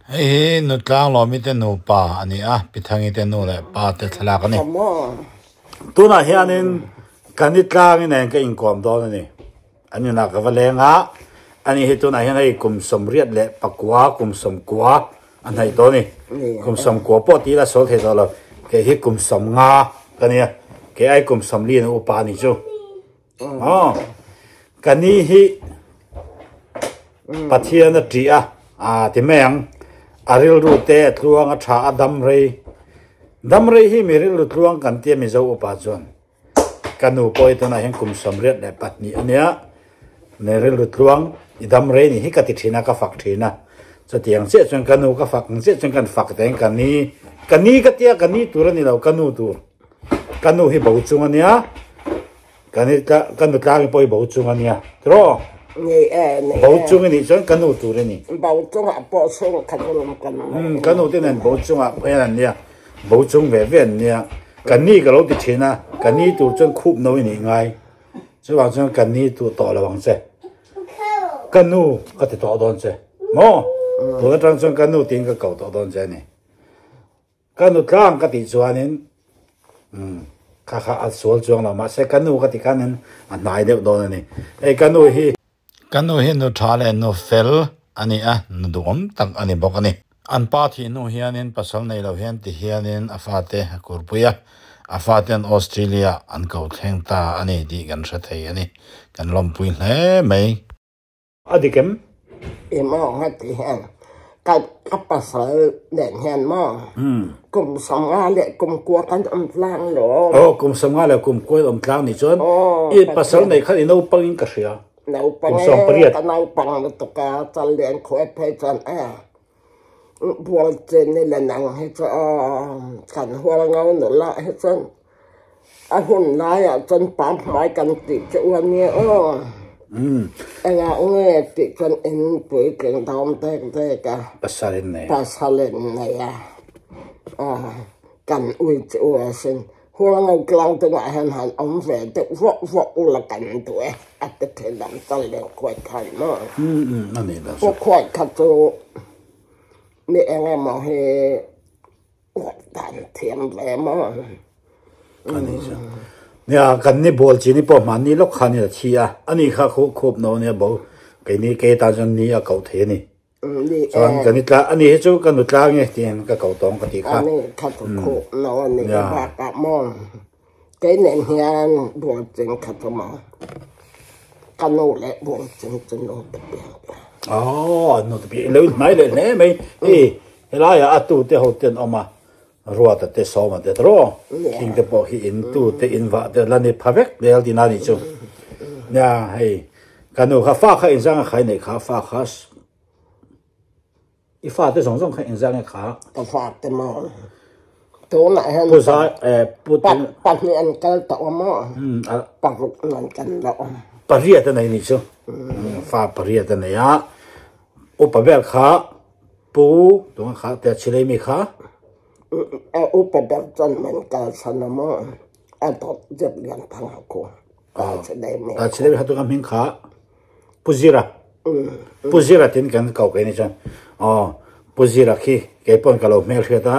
Hei hi Nutlang Lawmi te nupa a ni a, Pi Thangi te nu leh pa te thlalak a ni. Tunah hianin ka ni tlangi nen ka inkawm dawn a ni. An inah ka va leng a, ani hi tunah hian hei kum 89, kum 90 a hnaih tawh a ni. Kum 90 pawh tih ila sawl thei tawh lo, kei hi kum 50 ka nia, kei ai kum 40 in a upa a ni chu. Aw, ka ni hi Pathian a ṭih a, aa ti mai ang. A rilru te a tluang a ṭha a dam rei. Dam rei hi mi rilru tluang kan tia Mizo upa chuan. Ka nu pawh hi tunah hian kum 92 a nia. Ne rilru tluang i dam rei ni hi ka ti ṭhin a, ka fak ṭhin a. Chutiang chiah chuan ka nu ka fak ang chiah chuan kan fak teng ka ni. Ka ni ka tia ka ni tur a ni lo, ka nu tur. Ka nu hi bo chung a nia. Ka ni tla ka nu tlang pawh hi bo chung a nia tiraw? Ni e, ni e. Bo chung i nih chuan ka nu tur i ni. Bo chungah pawh chhung khat awm kan nei. Umm ka nu te nen bo chungah pawh hian an nia, bo chung ve ve an nia. Ka ni ka lo ti thin a, ka ni tur chuan khup no i nih ngai. Chuvang chuan ka ni tur tawh lo ang che. Ka nu ka ti tawh dawn che. Maw? Tun atang chuan ka nu tiin ka ko tawh dawn che a ni. Ka nu tlang ka tih chuanin umm kha kha a sual chuang lo mahse ka nu ka ti khanin a hnai deuh dawn a ni. Hei ka nu hi. Ka nu hi nu tha leh nu fel a ni a, nu duhawm tak a ni bawk a ni. An pa thih hnu hianin pasal nei lo hian ti hianin a fate a kurpui a, a fate an Australia an ko thleng ta a ni tih kan hre thei a ni. Kan lawmpui hle mai. A dik em? I maw nga ti hian ka ka pasal nen hian maw kum 50 leh kum kua kan awm tlang lo. Aw kum 50 leh kum kua in awm tlang nih chuan i pasal nei khan i naupang in ka hria. Naupang e ka naupang lutuk a chal lian khuai phei chuan e bual chen ni le nang hi chu aw kan hual ngau nula hi chuan A hun laiah chuan pa hmai kan tih che u a nia aw. Engah nge tih chuan in puitling dawm dek dek a. Pasal in nei a. Pasal in nei a. Kan ui che u asin. Hualngo tlang chungah hian han awm ve deuh vawk vawk u la kan duh e a ti thin ang chuan lengkhuai khan maw. A nih loh chu. Khuai kha chu mi eng emaw hi. Dan thiam ve maw? Ani chu. Nia kan ni ball chi ni pawh hmanni lawk khan in a thi a. Ani kha khu khup no ania bo. Keini ke tan chuan ni a koh thei a ni. Chuan kan ni tla ani hi chu ka nu tlang e tiin ka ko tawng ka ti kha. Ani kha chu khup no ani bakah maw. Kei nen hian ball ching kha chu maw. Ka nu leh ball ching chu nu te piang ta. Aw nu te piang lo in hnai leh hle mai. Hei Helaiah a tute ho te an awm a, Ruata te Sawma te tawh thing te pawh hi in tu te in vah te la ni pha vek zel tihna a nih chu. Nia hei ka nu kha fa kha inzang a khai neih kha fa kha i fa te zawng zawng kha inzang e kha. Ka fa te maw tunah hian Pu zai eh pu te pahnih an kal tawh a maw paruk an kan la awm. Pariat a nei nih chu fa pariat a nei a upa ber kha Pu, tunga kha te chilei mi kha? A upa ber chuan min kalsan a maw? A dawt zep lian thang a ku. Ta chilei mi. Ta chilei mi kha tunga hming kha Pu Zira. Pu Zira tin kan kau ke ni chuan. Aw, Pu Zira khi kei pawn ka lo hmel hriat a,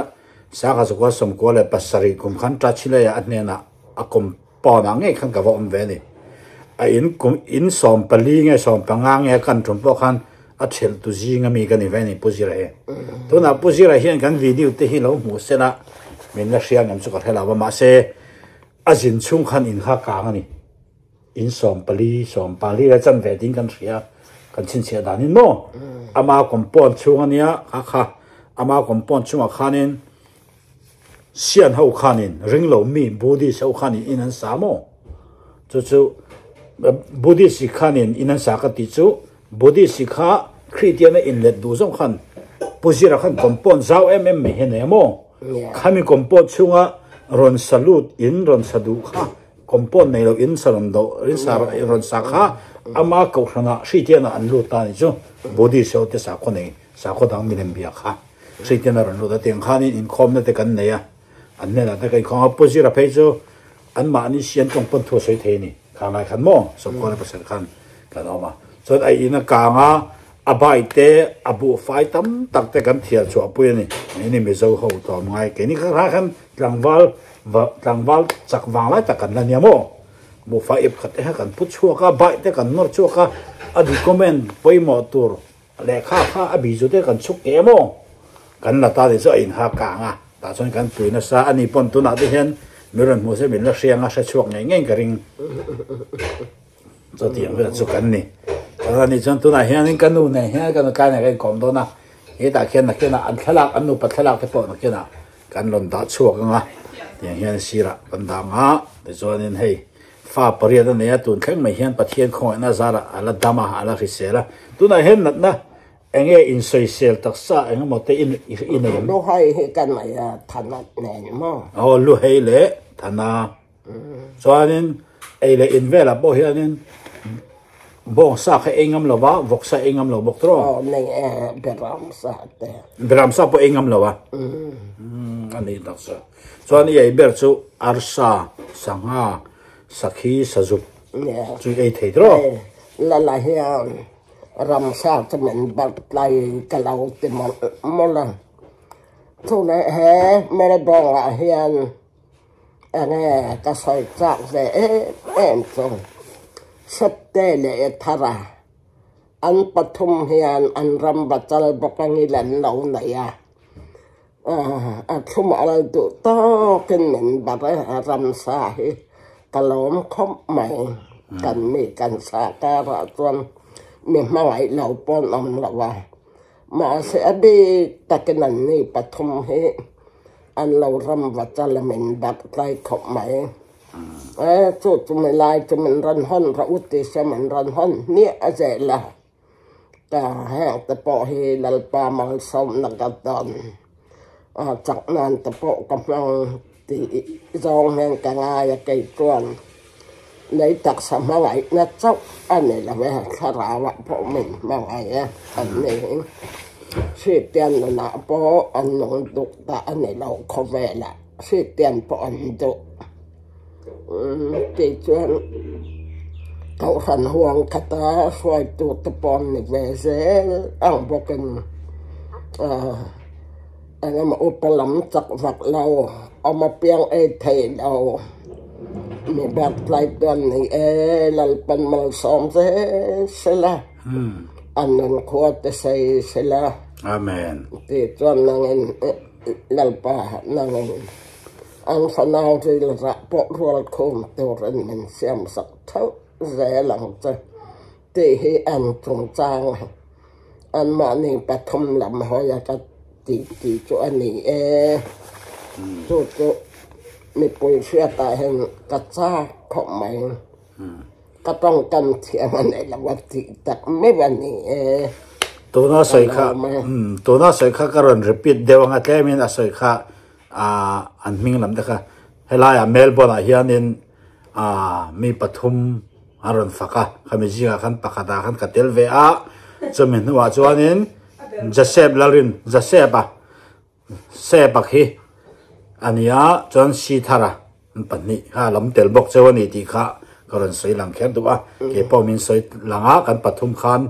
sangha zakua sawmkua leh pasarih kum khan ta chilei ah a hnenah a compound ah ngei khan ka va awm ve a ni. A in kum in 14 nge 15 nge kan tum pawh khan A thelh tu zing ami ka ni ve ni Pu Zira hi. Tunah Pu Zira hian kan video te hi lo hmuh sela min la hria ngem chu ka hre lo a mahse a zin chhung khan in kha kang a ni. In 14 14 le chan ve ding kan hria kan chhinchhiah dan in maw ama compound chhung ania kha kha ama compound chhungah khanin sian ho khanin ring lo mi Buddhist ho khanin in an sa maw chu chu Buddhist khanin in an sa ka tih chu Buddhist kha Kristian a inlet duh zawng khan Pu Zira khan compound zau em em mai hi a nei a maw? Khami compound chhunga rawn sa lut in rawn sa duh kha compound nei lo in sa rawn do in sa rawn sa kha ama kohhranah Kristian ah an lut ta a ni chu Buddhist ho te sakhaw nei sakhaw dang milem bia kha Kristian a rawn lut a tiang khanin inkhawmna te kan nei a an hnenah te ka inkhawm a Pu Zira phei chu anmahni sian tawng pawn thu a sawi thei a ni. Khang lai khan maw sawmkawna pasal khan kan awm a chuan a in a kang a. A bai te, a buhfai tam tak te kan thial chhuah pui a ni. Keini Mizo ho tlawm ngai, keini kha kha khan tlangval tlangval chak vang lai tak kan la nia maw? Buhfai ip khat te kha kan pu chhuak a, bai te kan nawr chhuak a, a document pawimawh tur lehkha kha a biju te kan chhuk teh maw? Kan la ta ni chu a inha kang a, tah chuan kan pui nasa a ni pawn tunah te hian mi rawn hmuh se min la hriang a, hre chhuak ngei ngei ka ring. Chutiang vel chu kan ni. Chuan ani chuan tunah hianin ka nu nen hian ka nu tlai nen kan inkawm dawn a, hetah khian nakinah an thlalak an nupa thlalak te pawh nakinah kan rawn dah chhuak ang a, tiang hian sirah kan dah ang a, tichuanin hei fa pariat a nei a, tun thleng mai hian Pathian khawngaihna zarah a la dam a, a la hrisel a, tunah hian natna eng nge insawisel taksa eng emaw te i nei em? Luhei hi ka nei a, Thana nen maw? Aw, Luhei leh Thana. Chuanin ei leh in velah pawh hianin bawngsa kha ei ngam lo va, vawksa ei ngam lo bawk tawh. Aw nei e, beram sa te. Beram sa pawh ei ngam lo a. A nih tak chu. Chuan i ei ber chu arsa, sangha, sakhi, sazuk chu i ei thei tawh. La la hian ramsa chu min barh tlai ka lo ti mawlh mawlh a. Chuleh he Melbourne ah hian Enge ka sawi chak ve em em chu Sette leh Thara an pathum hian an ram bachal bawk angin an lo nei a, a thlum al duh tawkin min bar a ramsa hi ka lawm khawp mai kan mi kan sa karah chuan mi hmangaih lo pawn awm lo a, mahse a bik takin an ni pathum hi. An lo ram va chal a min barh tlai khawp mai. E, chu chumi lai chu min rawn hawn rawh u ti se min rawn hawn hmiah a zel a. Ka heng te pawh hi Lalpa malsawmna ka dawn a, chak nan te pawh ka hmang tih zawng hian ka ngai a kei chuan lei taksa hmangaihna chauh a ni lo e, thlarauah pawh min hmangaih a an ni. Hriattian nunah pawh an nung duh ta a ni lo khawvelah hriattian pawh an duh. Kei chuan Kohhran huang khata hruaitu te pawh an ni ve zel ang bawkin eng emaw upa lam chak vak lo awm apiang ei thei lo mi ber tlai te an ni e Lalpan malsawm zel sela. A nun khua te sei sela. Amen. Ti chuan nangin Lalpa nangin an fanau ril rah pawh rual khum turin min siam sak theuh zel ang che tih hi an chungchang a, anmahni pathum lam hawi a ka ti ti chu a ni e. Chu chu mipui hriatah hian ka chak khawp mai. Ka tawngkam thiam a nei lo a tih tak meuh a ni e. Tuna sawi kha tuna sawi kha ka rawn repeat deuh anga tlemin a sawi kha an hming lam te kha helaiah Melbourne ah hianin mi pathum an rawn fak a khami zingah khan pakhat ah khan ka tel ve a chumi hnuah chuanin Joseph Lalrin Joseph a Sepak hi a nia chuan Sithara an pahnih kha a lam tel bawk cheu a ni tih kha ka rawn sawi lang kher duh a, kei pawh min sawi lang a, kan pathum khan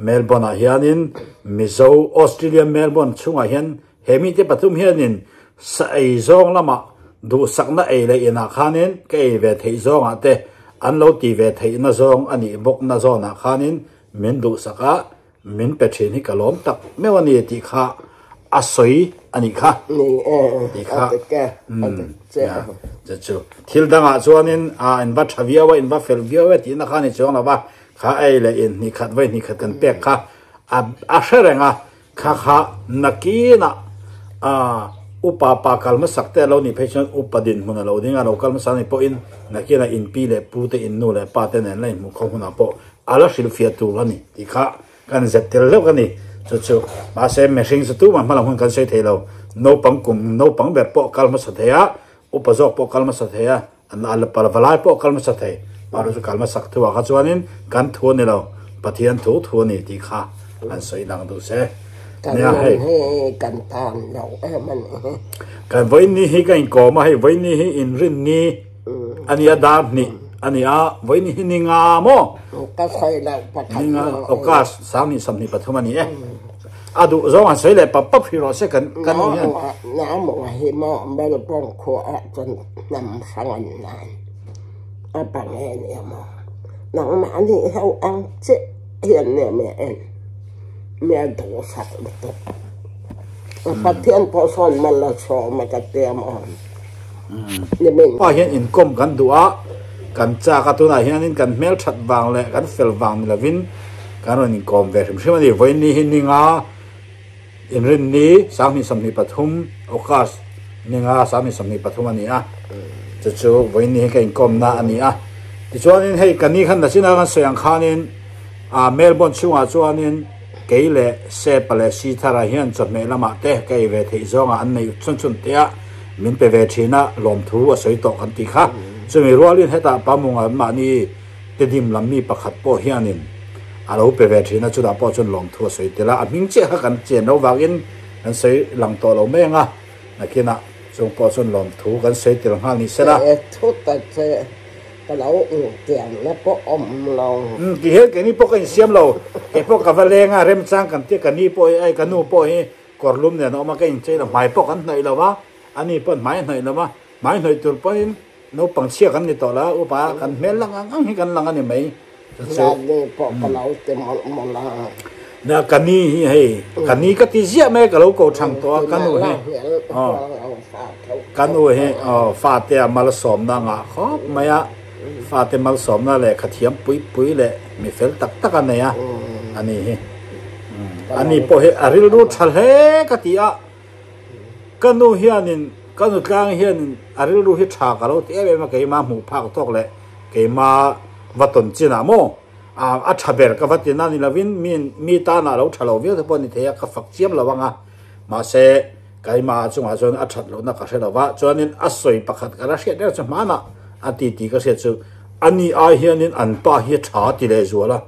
Melbourne ah hianin Mizo Australia Melbourne chhungah hian he mite pathum hianin sa ei zawng lamah duhsakna ei leh inah khanin ka ei ve theih zawngah te an lo ti ve theihna zawng a nih bawkna zawnah khanin min duhsak a. Min pe thin hi ka lawm tak meuh a ni tih kha a sawi a nih kha. Ni e, a dik e, a dik che a. Che chu thil dangah chuanin a in va tha viau a, in va fel viau e tihna kha a ni chuang lo va, kha ei leh in hnih khat vawi hnih khat kan pek kha a a hre reng a, kha kha nakinah a upa pa kal hmasak te a lo nih phei chuan upa dinhmun a lo ding a, lo kal hmasa ni pawhin nakinah in pi leh pu te in nu leh pa te nen la inhmuh khawm hunah pawh A la hrilhfiah tur a ni tih kha kan zep tel hleuh a ni. Chu chu mahse mihring chu tumah hmalam hun kan sawi thei lo. Naupang kum naupang ber pawh kal hmasa thei a, upa zawk pawh kal hmasa thei a, a la valai pawh kal hmasa thei. Mahse chu kal hmasak thuah kha chuanin kan thu a ni lo, Pathian thu thu a ni tih kha an sawi dang duh se. Kan nun hi kan tan lo em a ni. Kan vawiin ni hi ka inkawm a, hei vawiin ni hi inrinni a nia dar hnih. a ni a, vawiin hi ni nga maw? Ka sawi loh pakhat Ni nga, August 2023 a ni e. A duh zawng han sawi leh pap pap hrih rawh se kan kan nu hian. Namunga hi maw Melbourne khua ah chuan hnam hrang an nan a pa nge nia maw? Nangmahni ho ang chiah hian nia mi a en mi a duhsak lutuk. Pathian pawh sawn mal a sawm a ka tia maw? Nimin. Pa hian inkawm kan duh a, kan chak a, tunah hianin kan hmelthat vang leh kan fel vang ni lovin kan rawn inkawm ve hrim hrim a ni. Vawiin ni hi ninga inrinni 2023 August ninga 2023 a ni a, chu chu vawiin ni hi ka inkawmna a ni a. Tichuanin hei ka ni khan nachina kan sawi ang khanin ah Melbourne chhungah chuanin Kei leh Sepa leh Sithara hian chawhmeh lamah te ka ei ve theih zawngah an neih chun chun te a, min pe ve thin a, lawmthu a sawi tawh kan ti kha. Chumi rualin hetah Pamunga mahni Tedim lam mi pakhat pawh hianin a lo pe ve thin a, chutah pawh chuan lawmthu a sawi tel a, a hming chiah kha kan chen lo vangin kan sawi lang tawh lo mai ang a, nakinah chung pawh chuan lawmthu kan sawi tel nghal ni sela. He thuta che Ka lo intiamna pawh awm lo. Umm ti hian keini pawh ka insiam lo. Kei pawh ka va leng a, remchang kan tia ka ni pawh hi ai ka nu pawh hi kawr lum nen a awm a, ka inchei lo. Hmai pawh kan hnawih lo a, a ni pawh hmai a hnawih lo a, hmai hnawih tur pawhin naupang chhia kan ni tawh lo a, upa kan hmel lang ang ang hi kan lang a ni mai. Hlatni pawh ka lo ti mawlh mawlh a. Nia ka ni hi hei ka ni ka ti ziah mai ka lo ko thang tawh a ka nu hi aw ka nu hi aw fate a malsawmna ngah khawp mai a fate malsawmna leh khathiam pui pui leh mi fel tak tak a nei a a ni hi a ni pawh hi a rilru tha hle ka ti a ka nu hianin ka nu tlang hianin a rilru hi tha ka lo ti em em a keimah hmuh phak tawk leh Keima va tawn chinah maw a tha ber ka va ti na ni lovin mi mi tanah lo tha lo viau te pawh ni thei a, ka fak chiam lo ang a, mahse keima chungah chuan a that lohna ka hre lo va, chuanin a sawi pakhat ka la hriat reng chu hmanah a ti tih ka hriat chu ani ai hianin an pa hi a tha ti leh zual a,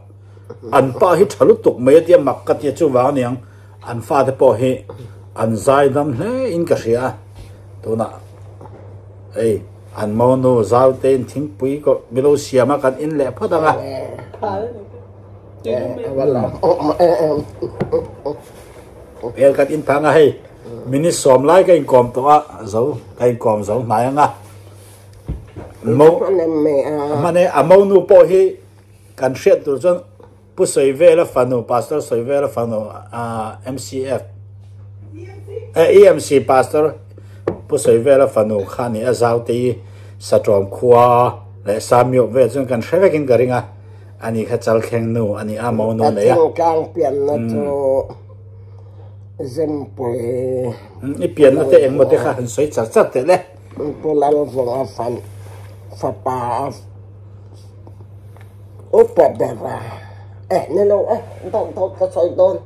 an pa hi tha lutuk mai a tia mak ka tia chuvang aniang an fate pawh hi an zaidam hle in ka hria a tunah hei. An monu zau te in thingpui ko milo siam a kan in leh phawt ang a. Hel kan in phang a hei minute sawm lai ka inkawm tawh a zo ka inkawm zo hnai ang a. Mo hmane a monu pawh hi kan hriat tur chuan Pu Sawivela fanu Pastor Sawivela fanu MCF EMC Pastor Pu Sawivela fanu kha ni a zaute i Satawm khua leh Samiawp vel chuan kan hre vekin ka ring a ani kha Chalthleng nu ani a mo nu nei a. Ka thingtlang pianna chu Zempui. I pianna te engmaw te kha han sawi char char teh le. Pu Lalvunga fapa a. Upa ber a, eh ni lo e, dawt dawt ka sawi dawn.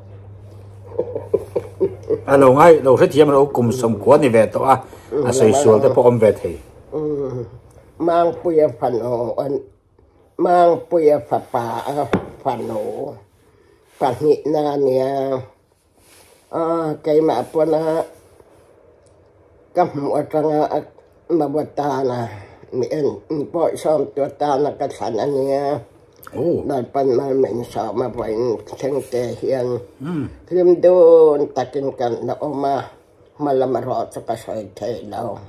A lo ngai lo hrethiam lo kum sawmkua ni ve tawh a, a sawi sual te pawh awm ve thei. Mangpuia fanu Mangpuia fapa a fanu pahnihna a nia. A keimah pawn a ka hmuh atanga a mau atana mi en mi pawh sawm tu atana ka thlan a nia Lalpan mal min sawm a vawiin thleng te hian hlim dun takin kan la awm a hma lam erawh chu ka sawi thei lo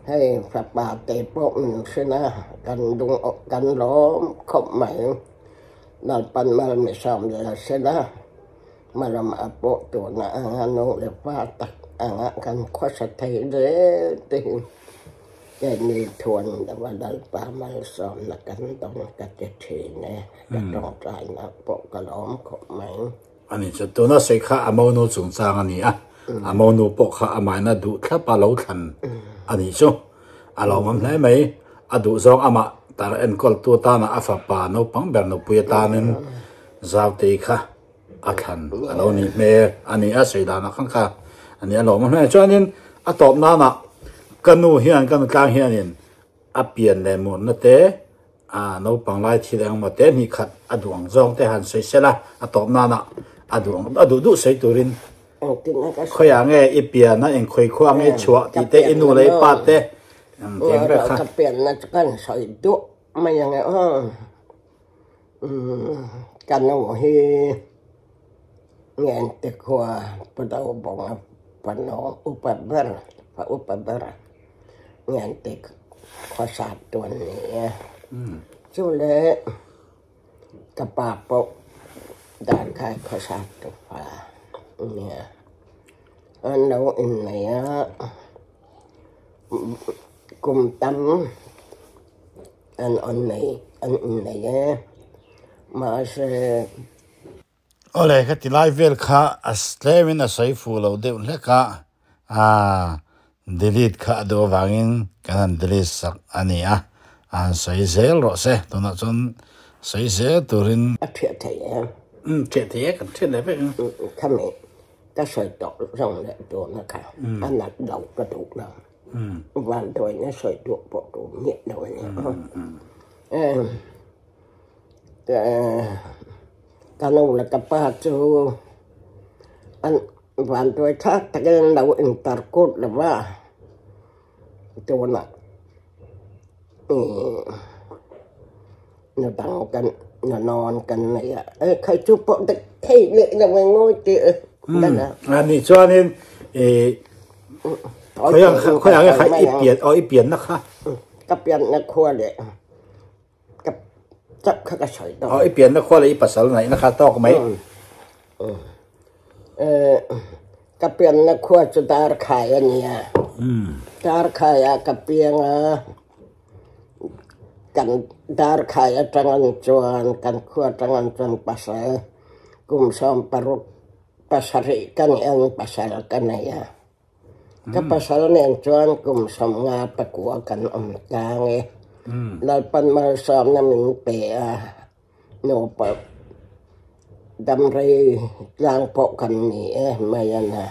hei fapa te pawh min hrin a kan lung kan lawm khawp mai. Lalpan mal mi sawm zel sela, hmalam a pawh tuna anga nu leh pa tak anga kan khawsa thei zel te hi keini thuan deuha Lalpa malsawmna kan dawng ka ti thin e, ka tawngtaina pawh ka lawm khawp mai. A ni chu tuna sawi kha a monu chungchang a ni a, a monu pawh kha amahina duh thlap a lo thlan a nih chu. A lawmawm hle mai. A duhzawng amah tar enkawltu atana a fapa naupang ber nupui atanin Zautei kha a thlan a lo nih hmel a ni a, sawi danah khan kha a ni a lawmawm hle. Chuanin a tawp nanah ka nu hian ka nu tlang hianin a pian leh murna te a naupang lai thil engemaw te hnih khat a duh ang zawng te han sawi sela a tawp nanah a duh ang a duh duh sawi turin Khawiah nge i pian a, eng khawi khuah nge i chhuah tih te i nu leh i pa te Tiang vel kha. Ka pianna chu kan sawi duah mai ang e aw. Ka nu hi Ngente khua Pu Dobawnga fanu upa ber, fa upa ber Ngente khua sat tu an ni a. Chu leh ka pa pawh Darkhai khua sat tu fa a nia. An lo innei a, kum tam an awn nei an innei e. Mahse. Awle ka ti lai vel kha a tlemin a sawi fuh loh deuh hlek a, aa delete kha a duh avangin kan han delete sak a ni a, a han sawi zel rawh se, tunah chuan sawi zel turin. A thiah thei em? Umm thiah thei e, kan thiat leh vek ang. Khami ka sawi tawh zawng leh tuna kha a nat lo ka duh lo. Vanduaina sawi duh pawh duh miah lo a ni a. Ka nu leh ka pa chu an vanduai thlak takin an lo intarkut lo va, tunah nu dang kan nu nawn kan nei a, e kha chu pawh dik thei leh lo e ngawi tih e. A nih chuanin ih khawiah khawiah nge kha i pian aw i pianna kha. Ka pianna khua leh. Ka chap kha ka sawi tawh. Aw i pianna khua leh i pasal ngaihna kha tawk mai. Ka pianna khua chu Darkhai a nia. Darkhai ah ka piang a, kan Darkhai atang an chuan kan khua atang an chuan pasal kum 16 pasarih ka nih ang pasal ka nei a. Ka pasal nen chuan kum 59 kan awm tlang e. Lalpan malsawmna min pe a, nupa damrei tlang pawh kan ni e mai a na.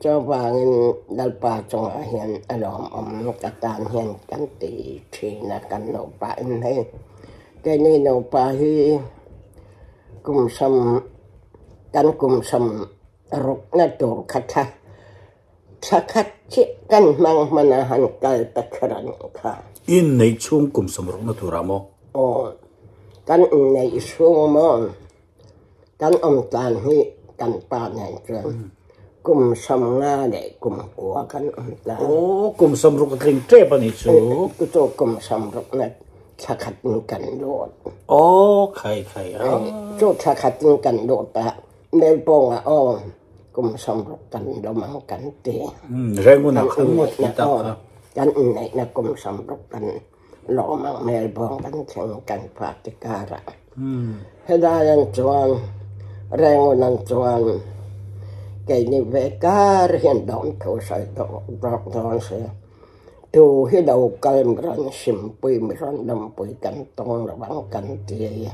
Chuvangin Lalpa chungah hian a lawmawm ka tan hian kan ti thin a kan nupa in hei. Keini nupa hi kum sawm kan kum 60na tur kha thla thla khat chiah kan hmang hman a han kal ta kher a nih kha. Inneih chhung kum 60na turah maw? Aw, kan inneih chhung maw? Kan awm tlan hi kan pa nen chuan kum 59 kan awm tlan. Aw, kum 60 a tling tep a nih chu. Chu kum 60na thla khatin kan lut. Aw, khai khai a. Chu thla khatin kan lut a, Melbourne-ah aw kum 60 kan lawm ang kan ti. Rengunah khan ngawt hi tak kha. Kan inneihna kum 60 kan lawm ang Melbourne kan thleng kan party karah. Helai an chuan Rangoon an chuan keini ve kar hian dawm thu sawi tawh zawk dawn si. Tu hi lo kal mi rawn simpui mi rawn lawmpui kan tawng lo ang kan ti.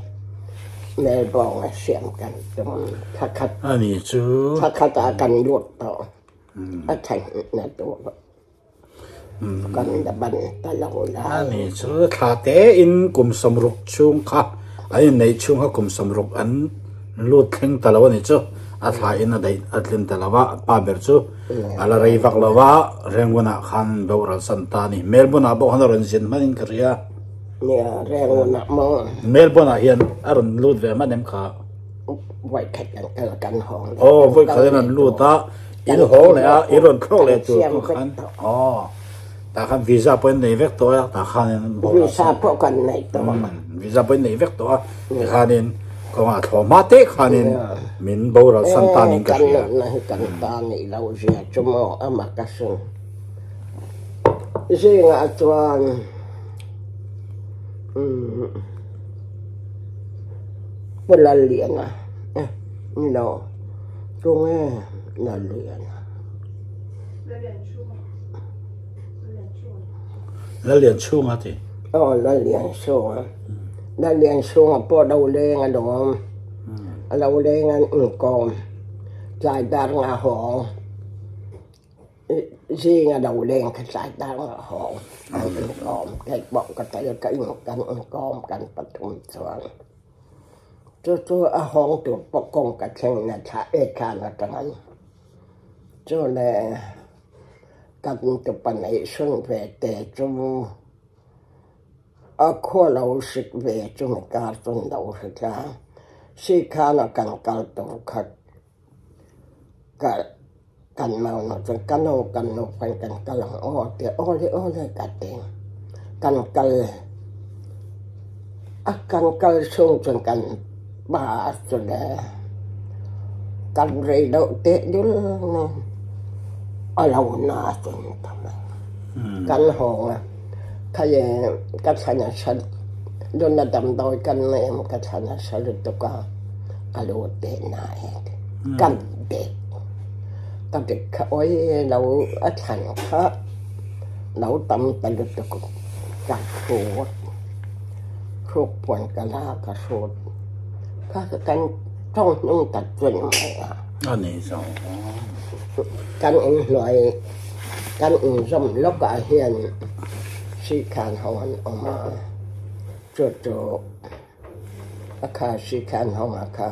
Melbourne a siam kan tum thla khat Ani chu. Thla khatah kan lut tawh a thaihna tur. Kan la ban ta lo lai. Ani chu thla tein kum 60 chhung kha an inneih chhung kha kum 60 an lut thleng ta lo a ni chu. A thla in a daih a tlin ta lo a, pa ber chu a la rei vak lo a, Rengunah khan boral san ta a ni. Melbourne ah pawh khan a rawn zin hman in ka hria. Nia, Rengunah maw? Melbourne ah hian a rawn lut ve hman em kha? Vawikhat kan kal kan hawng leh. Aw, vawikhat in an lut a. In haw leh a, in rawn thlawk leh tur pawh khan, aw, tah khan visa pawh in nei vek tawh a, tah khanin Visa pawh kan nei tawh a. Visa pawh in nei vek tawh a, tikhanin kawngah thlawh hma te khanin min boral san tanin ka hria. Kan nunna hi kan ta nih loh zia chu maw a mak a sin. Zingah chuan umm Pu Lalliana ni lo. Tunge Lalliana? Lallian chhunga ti. Aw Lallian chhunga. Lallian chhunga pawh lo leng a lawm. A lo leng an inkawm. Tlai dar nga hawng. Zing a lo leng kha tlai dar nga hawng. An inkawm. Kei pawh ka tel ka in kan inkawm kan pathum chuan. Chu chu a hawng tur pawh kawng ka thleng na thla e thlan atang a ni. Chu le. Kan tupa neih hran ve te chu a khua lo hrik ve chu mi kar chuan lo hre tla. Sikhana kan kal tur khat ka kan mau nu chuan ka nu kan nu pawn kan kal ang aw a ti a, awle awle ka ti. Kan kal a kan kal chhung chuan kan pa chu le kan rei loh teh dul mai a lo na chu ni ta mai. Kan hawng a, khaye ka thlan a hra dun a damdawi kan nei em ka thlan a hra lutuk a, ka lu teh na e ti kan dek ka dek kha awi lo a thlan kha lo tam ta lutuk ka hrut hruk puan ka la ka hrut kha kan tawng hnung tak chu ni mai a. A ni zawng. Kan inhnuai kan inzawm lawkah hian Sikhan ho an awm a, chu chu a kha Sikhan ho a kha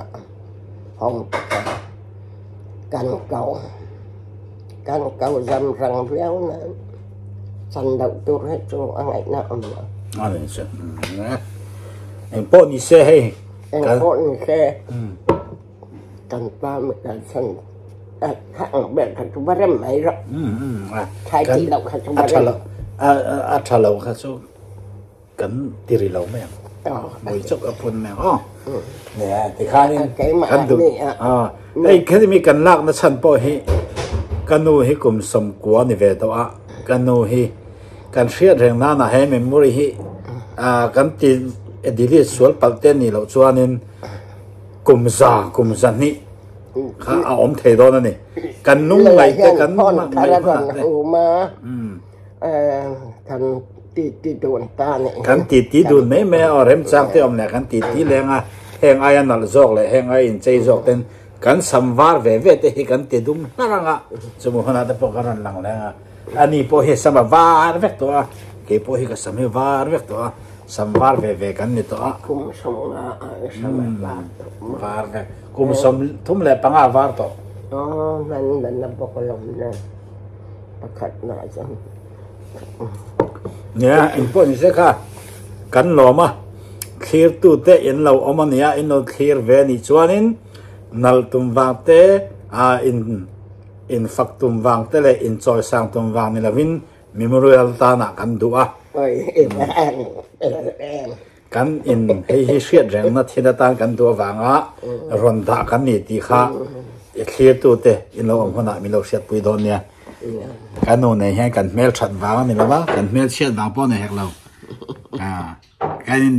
hawng te kha kan ko kan ko zam rang viau nan chan loh tur hi chu a ngaihna awm lo. A ni chu. Engpawh ni se hei. Engpawh ni se. Kan pa mi kalsan kha ang ber kha chu va rem mai rawh. Thlai tih loh kha chu va rem. A tha lo kha chu kan ti ri lo mai ang. Mui chawk a phun mai ang aw. Nia tikhanin kan duh. Hei khami kan lak na chhan pawh hi ka nu hi kum sawmkua ni ve tawh a, ka nu hi kan hriat reng nana he memory hi kan ti delete sual palh te nih loh chuanin Kum za, kum zahnih kha a awm thei dawn a ni. Kan nung ngaih te kan ngaih hunah te. Kan ti ti dun ta nih. Kan ti ti dun mai mai a, aw remchang te awm leh kan ti ti leng a, heng aia nalh zawk leh heng aia inchei zawk ten kan sam var ve ve te hi kan ti dum hlar ang a, chumi hunah te pawh kan rawn lang leng a. Ani pawh hi sam a var vek tawh a, kei pawh hi ka sam hi var vek tawh a. Sam var ve ve kan ni tawh a. Kum sawmnga ah i sam a var tawh. Var ve. Kum 35 var tawh. Aw hman dan a bawk alawm le. Pakhat na chuan. Nia eng pawh ni se kha kan lawm a. Thlir tu te in lo awm a nia in lo thlir ve nih chuanin nalh tum vang te ah in in fak tum vang te leh in chawi sang tum vang ni lovin Memorial tanah kan duh a. Kan in hei hi hriat rengna thil atan kan duh avanga rawn dah kan ni tih kha i thlirtute in lo awm hunah min lo hriatpui dawn nia. Kan nu nei hian kan hmel that vang a ni lo va, kan hmel chhiat vang pawh a ni hek lo. Kan in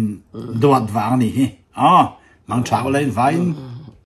duat vang a nih hi. Aw, mang tha ula in vaiin.